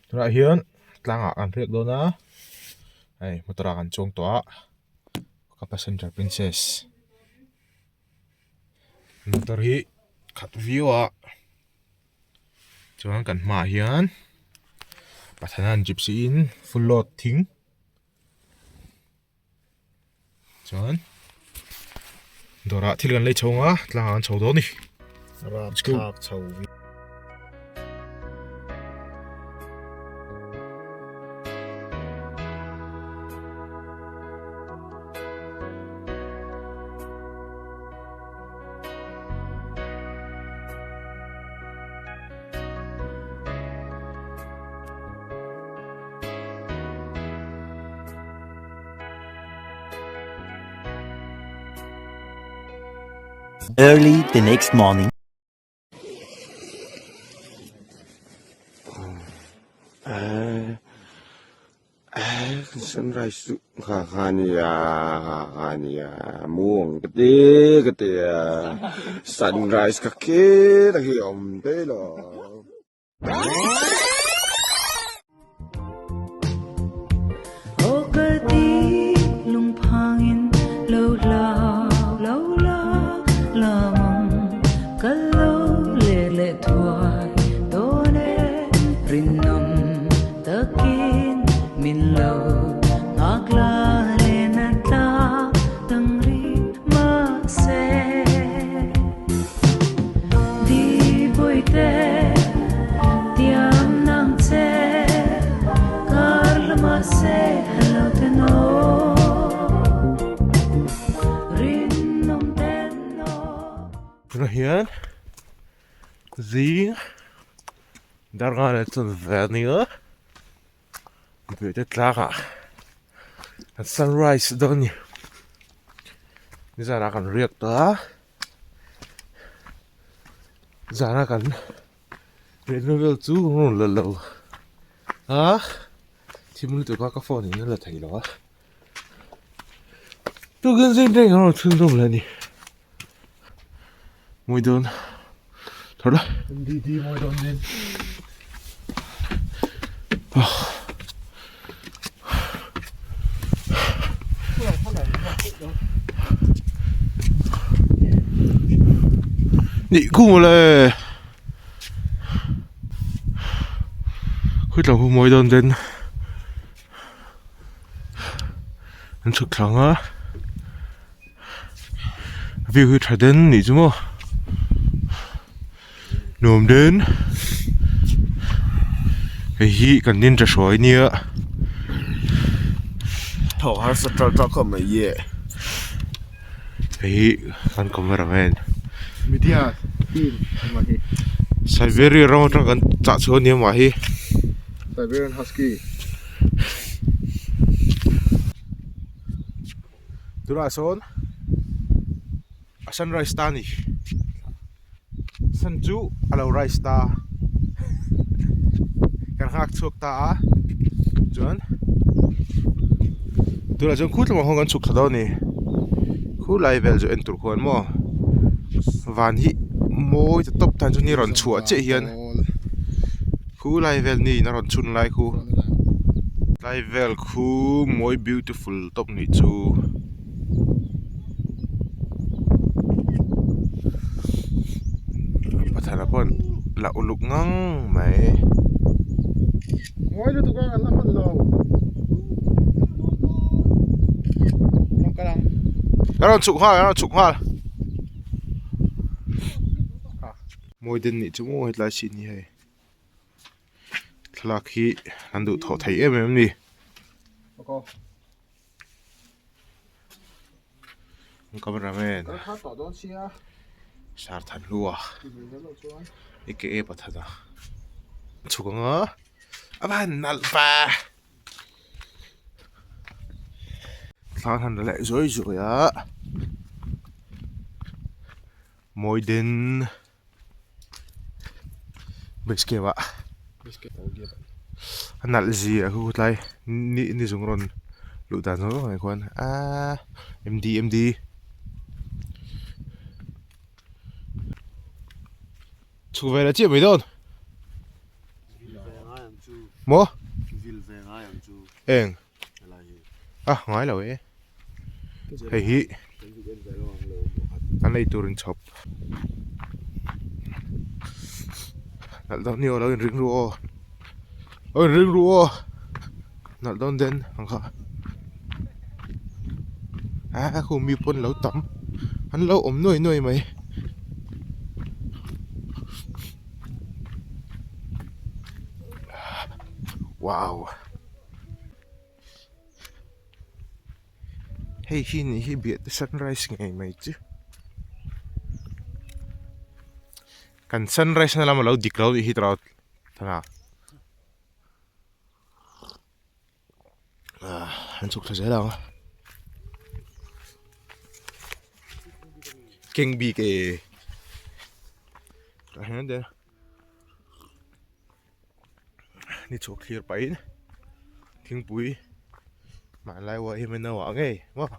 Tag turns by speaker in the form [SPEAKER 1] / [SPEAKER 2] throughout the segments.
[SPEAKER 1] Tunah hian tlangah kan riak dawn a hei motor ah kan chuang tawh a ka passenger princess motor hi khat viau a chuan kan hmaah hian Pathanan gypsy in full load thing. Chuan dawrah thil kan lei chho ang a tlangah kan chho dawn a ni.
[SPEAKER 2] Rapthlak chho
[SPEAKER 3] Early the next morning.
[SPEAKER 2] Sunrise chu kha kha nia kha kha nia muang ka ti ka ti a sunrise kha khi ta khi awm daih lo.
[SPEAKER 1] Tunah hian zing darnga leh chuan ve a nia mipui te tlangah an sunrise dawn a ni nizanah kan riak tawh a. Zana kan riahna vel chu rawn la lo a thim lutuk a ka phone in a la thei lo a tukin zing teng an rawn chhun zawm leh a ni mawi dawn thar la
[SPEAKER 2] MDD mawi dawn din
[SPEAKER 1] Nih khu mawle khawi tlang hu mawi dawn den an chhuk thlang a view hi tha den nih chu maw nuam den hei hi kan ninja hruai nia.
[SPEAKER 2] Tho harsa ṭal ṭal khawp mai ye.
[SPEAKER 1] Hei hi kan camera man.
[SPEAKER 2] Media team engmah hi.
[SPEAKER 1] Siberia ram aṭang kan chah chhuah ania mah hi.
[SPEAKER 2] Siberian husky.
[SPEAKER 1] Tunah sawn a sunrise ta a ni. Sun chu a lo rise ta kan nghak chhuak ta a chuan tunah chuan khu tlangah khuan kan chhuk thla dawn a ni khulai vel chu en tur khuan maw van hi mawi ta tawp tan chu ni rawn chhuah chiah hian khulai vel ni in a rawn chhun lai khu tlai vel khu mawi beautiful tawp nih chu. Pathana pawh la uluk ngang mai.
[SPEAKER 2] Ngawi lutuk a kan la hman lo. Rawn kal ang.
[SPEAKER 1] Ka rawn chhuk nghal ka rawn chhuk nghal. Mawi den nih chu maw hetlai chin hi hei. Thlalak hi an duhthawh thei em em a ni. Cameraman sar than hlua aka pathana chhuk anga a va han nalh va thla an han la leh zuai zuai a mawi den base camp ah a nalh zia khu tlai ni ni zung rawn luh dan zawng zawng ah khuan aaa M D M D chhuk ve leh chiah mai dawn. Maw? Eng? A ngai lo e. Hei hi kan ei tur inchhawp. Nalh dawn ni aw lo inring ru aw. Lo inring ru aw. Nalh dawn den ang kha. A khu mi pawn lo tam. An lo awm nuai nuai mai. Wow. Hei hi nih hi biahte sunrise ngei mai chu. Kan sunrise na lam a lo dik lo nih hi tawrh thana. Ah, an chhuk thla zel ang. Keng bik e. Tah hian den. Ni chhuak thlir pahin thingpui hmanlai uai hi min lo ah ngei maw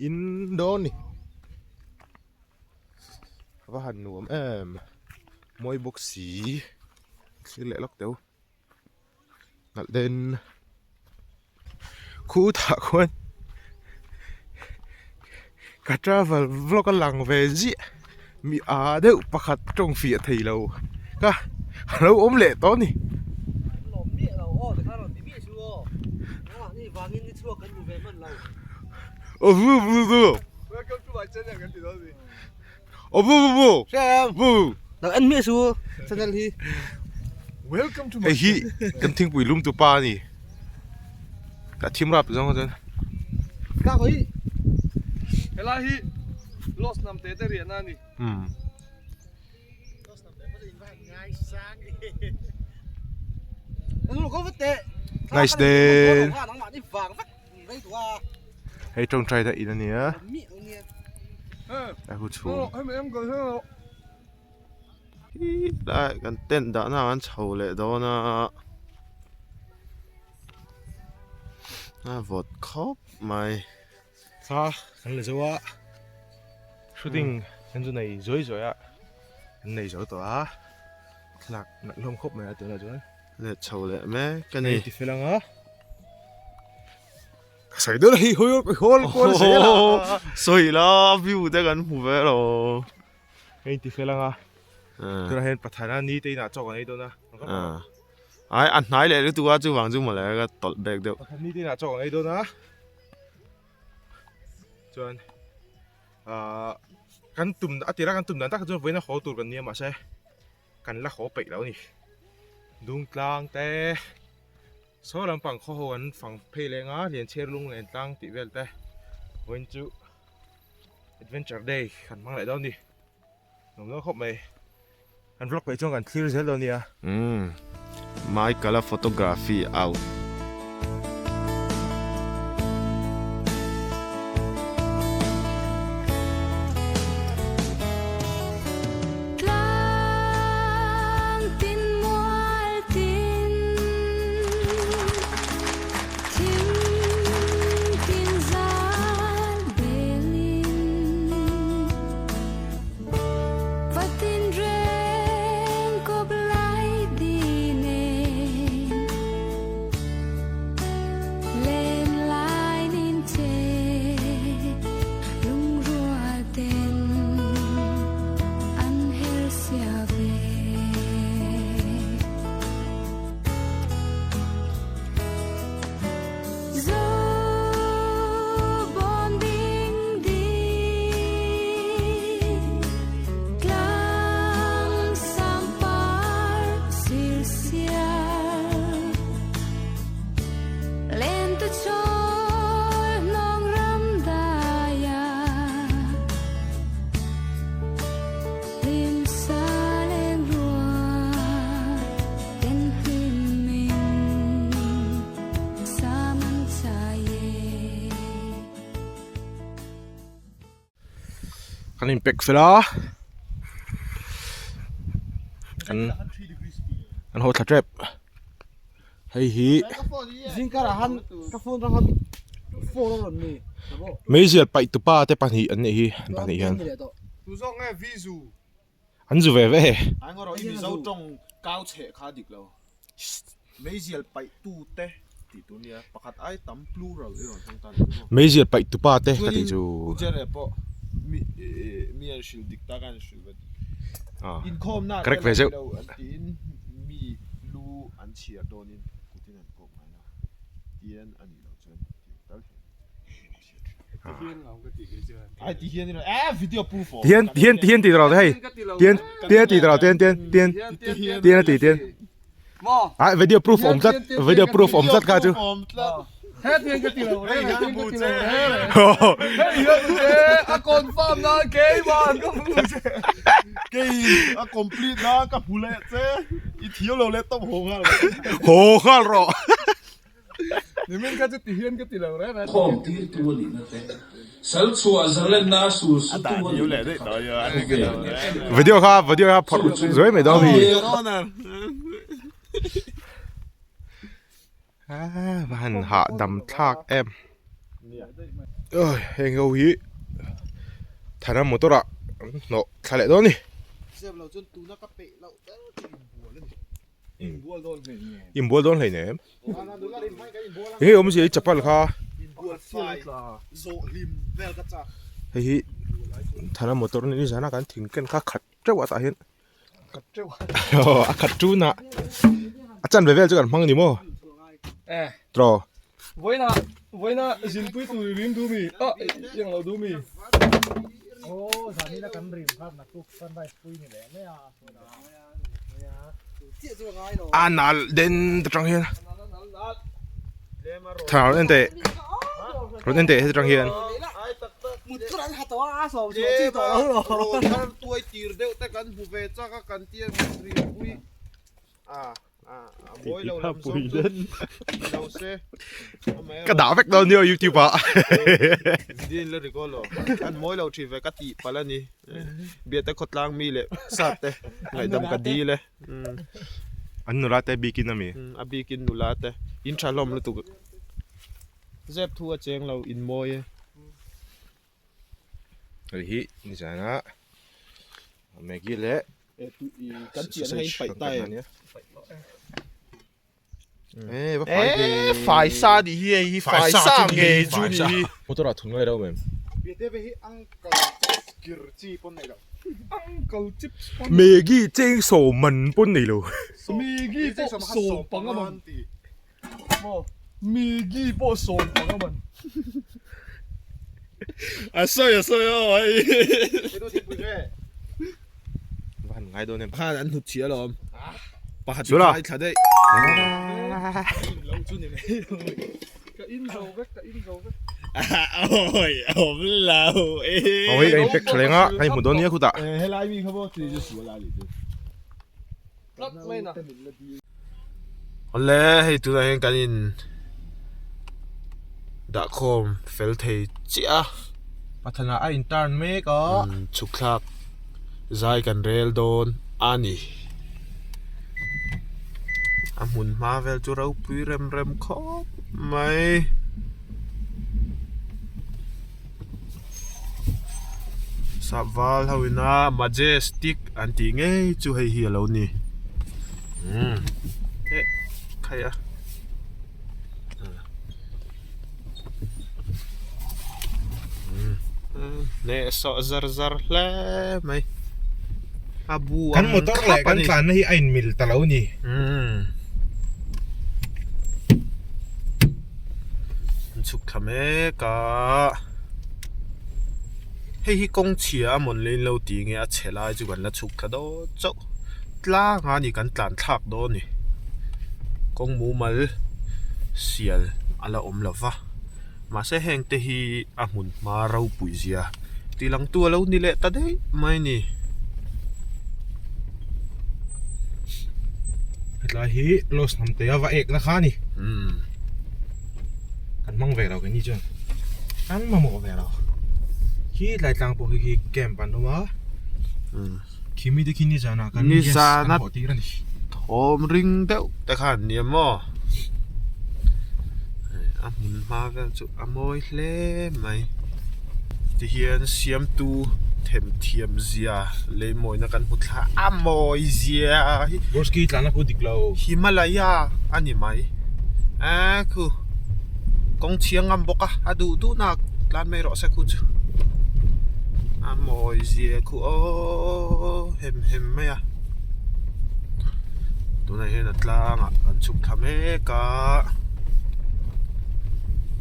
[SPEAKER 1] in dawn ni a va han nuam em mawi bawk si thlir leh lawk teu nalh den Khutah khuan ka travel vlog a lang ve ziah mi aa deuh pakhat tawng fiah thei lo ka a lo awm leh tawh a ni. Aw vu vu vu Aw vu vu vu vu Hei hi kan thingpui lum tu pa a ni ka thim rap zawng chuan
[SPEAKER 4] Helai hi Lost hnam te te riahna a ni.
[SPEAKER 1] Nice den. Hei tawngtai dah in a nia. A hu chhung.
[SPEAKER 2] Lai kan tent dahna ah an chho leh dawn a. A vawt khawp mai.
[SPEAKER 1] Thla kan la zo a. Shooting kan chu nei zuai zuai a. Kan nei zo tawh a. Thlalak nalh hlawm khawp mai a tunah chuan.
[SPEAKER 2] Let chho leh mek a ni.
[SPEAKER 1] Hei tifel ang a. Ka sawi dawn a hei hawi hawl kual zel a.
[SPEAKER 2] Sawi la view te kan hmu ve lo.
[SPEAKER 1] Hei tifel ang a. Tunah hian Pathana ni te inah chaw kan ei dawn a.
[SPEAKER 2] Ai a hnai leh lutuk a chuvang chu mawle ka tawlh bek deuh.
[SPEAKER 1] Pathan ni te inah chaw kan ei dawn a. Chuan ahh kan tum a tira kan tum dan tak chuan vawiin a haw tur kan nia mahse kan la haw peih lo a ni. Dungtlang te saw lampang khaw ho an fang phei leng a Lianchhiar lung len tlang tih vel te vawiin chu adventure day kan hmang leh dawn a ni. Nuam dawn khawp mai. Kan vlog peih chuan kan thlir zel dawn nia.
[SPEAKER 2] Umm Michael-a photography out.
[SPEAKER 1] Kan in pack fel a kan kan haw thla tep hei hi meizial paih tupa te pahnih an nih hi an pahnih hian. An zu ve ve.
[SPEAKER 5] Ai ngaw rawh i Mizo tawng kau chheh kha dik lo. Meizial paih tu te tih tur nia pakhat ai tam plural i rawn hmang ta ni maw.
[SPEAKER 1] Meizial paih tu pa te ka tih chu.
[SPEAKER 5] Chuanin Ujere pawh mi mi an hrilh dik tak a an hrilh ve dik. Inkhawmna te la ni lo an tiin mi lu an chhiar dawnin kutin an kawp ngai lo. Tian a nih loh chuan tiang tal hian
[SPEAKER 1] Tihian tihian tihian tih tawh lo hei tian tian tih tawh lo tian tian tian tian a ti tian ah video proof awm tlat video proof awm tlat kha chu haw nghal rawh.
[SPEAKER 4] Nimin kha chu ti hian ka ti lo reng a.
[SPEAKER 6] Khawm tirtu a nihna te, sal chhuah zalenna a sul sutu a nihna te kha khawvel in a hre.
[SPEAKER 1] Video kha video kha phawrh zuai mai dawn mi. Va han hah dam thlak em. Oi heng ho hi thana motor ah an hnawh thla leh dawn a ni. Inbual dawn hlei nem. Enge awmzia i chapal kha. Hei hi thana motor ni zana kan thing ken kha khat teuh a tah hian a khat tun a a chanve vel chu kan hmang a ni maw tawh.
[SPEAKER 4] Vawiina vawiina zinpui tur i rim duh mi ah eng lo duh mi.
[SPEAKER 1] A nal den atang hian thla rawn en teh rawn en teh heti tang hian. Ka dah vek dawn nia youtube ah.
[SPEAKER 5] Biate khawtlang mi leh sat te ngaihdam ka dil e.
[SPEAKER 1] An nula te bikin ami?
[SPEAKER 5] A bikin nula te in tha hlawm lutuk. Zep thu a cheng lo in mawi e.
[SPEAKER 1] Hei hi nizana Maggie leh
[SPEAKER 5] kan chian a in paih ta em?
[SPEAKER 1] Eh, va fai ve.
[SPEAKER 5] Fai sa ni hi hei hi fai sa ngei chu ni hi.
[SPEAKER 1] Motor ah thun ngai reuh mem.
[SPEAKER 5] Biate ve hi uncle kir chi pawn nei lo.
[SPEAKER 4] Uncle chips pawn.
[SPEAKER 1] Maggie cheng sawm man pawn nei lo.
[SPEAKER 4] Maggie pawh sawm panga man. Maw Maggie pawh sawm panga man.
[SPEAKER 5] A sawi a sawi aw hei.
[SPEAKER 1] Va han ngai dawn em.
[SPEAKER 5] Khan an hnut chhia alawm. Pakhat
[SPEAKER 1] Sula.
[SPEAKER 5] in thla daih.
[SPEAKER 4] Lo chu ni mai lo. Ka in zo vek ka in zo vek.
[SPEAKER 5] Awi awm lo e.
[SPEAKER 1] Awi ka in pack tha leng a, ka in hmu dawn nia khutah.
[SPEAKER 5] Helai mi kha maw tui chu sual a ni chu.
[SPEAKER 4] Tlat mai na.
[SPEAKER 5] Awle hei tunah hian kan in dahkhawm fel thei chiah a.
[SPEAKER 1] Pathanah a in turn mek a.
[SPEAKER 5] Chhuk thlak zai kan rel dawn a ni. A hmun hma vel chu ropui rem rem khawp mai. Sap val ho ina majestic an tih ngei chu hei hi a lo ni umm eh khai a umm hnehsawh zar zar hle mai a bu
[SPEAKER 1] kan motor leh kan tlanna hi a inmil ta lo ni
[SPEAKER 5] umm. An chhuk thla mek a hei hi kawng chhia a mawn leh in lo tih nge a chhe lai chu kan la chhuk thla dawn chauh tlang a ni kan tlan thlak dawn a ni kawng mumal sial a la awm lo va mahse heng te hi a hmun hma ropui zia tih lang tu a lo ni leh ta daih mai a ni.
[SPEAKER 1] Hetlai hi Los Hnamtea va ek na kha a ni. Kan hmang ve lo keini chuan kan mamawh ve lo. Khi tlai tlang pawh khi khi camp an awm a. Khi mite khi nizanah kan gas kan hawh tir a ni.
[SPEAKER 5] Thawm ring deuh te kha an ni a maw. A hmun hma vel chu a mawi hle mai. Tihian siamtu. them thiam zia lei mawina kan hmu thla a mawi zia hi
[SPEAKER 1] Gorski tlanna khu dik lo.
[SPEAKER 5] Himalaya a ni mai eee khu kawng chhia ngam bawk a a duh duh na tlan mai rawh se khu chu a mawi zia khu aww hem hem mai a tunah hian a tlangah kan chhuk thla mek a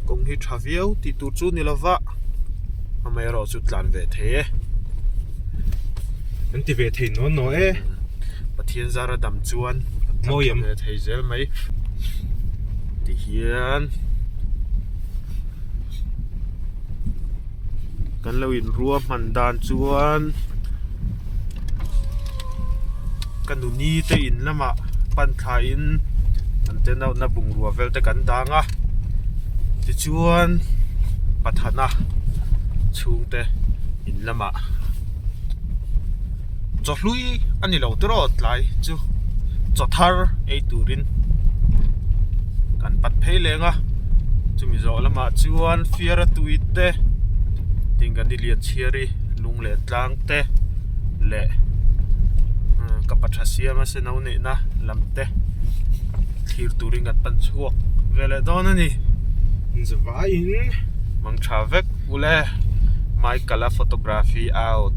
[SPEAKER 5] kawng hi tha viau tih tur chu ni lova amaherawh chu tlan ve thei e
[SPEAKER 1] an ti ve thei nawn naw e
[SPEAKER 5] Pathian zara dam chuan kan tlan tha ve thei zel mai tihian kan lo in rua hman dan chuan ka nuni te in lamah pan thla in an te nauhna bungrua vel te kan dang a tichuan pathana chhungte in lamah chawhlui a ni lo tiraw tlai chu chaw thar ei turin kan pat phei leng a chumi zawh lamah chuan fiara tui te tin kan ni lian chhiari lung leh tlang te leh ka pa tha siam a se no neihna lam te thlir turin kan pan chhuak ve leh dawn a ni.
[SPEAKER 1] Zavaiin
[SPEAKER 5] mang tha vek ule Michael-a photography out.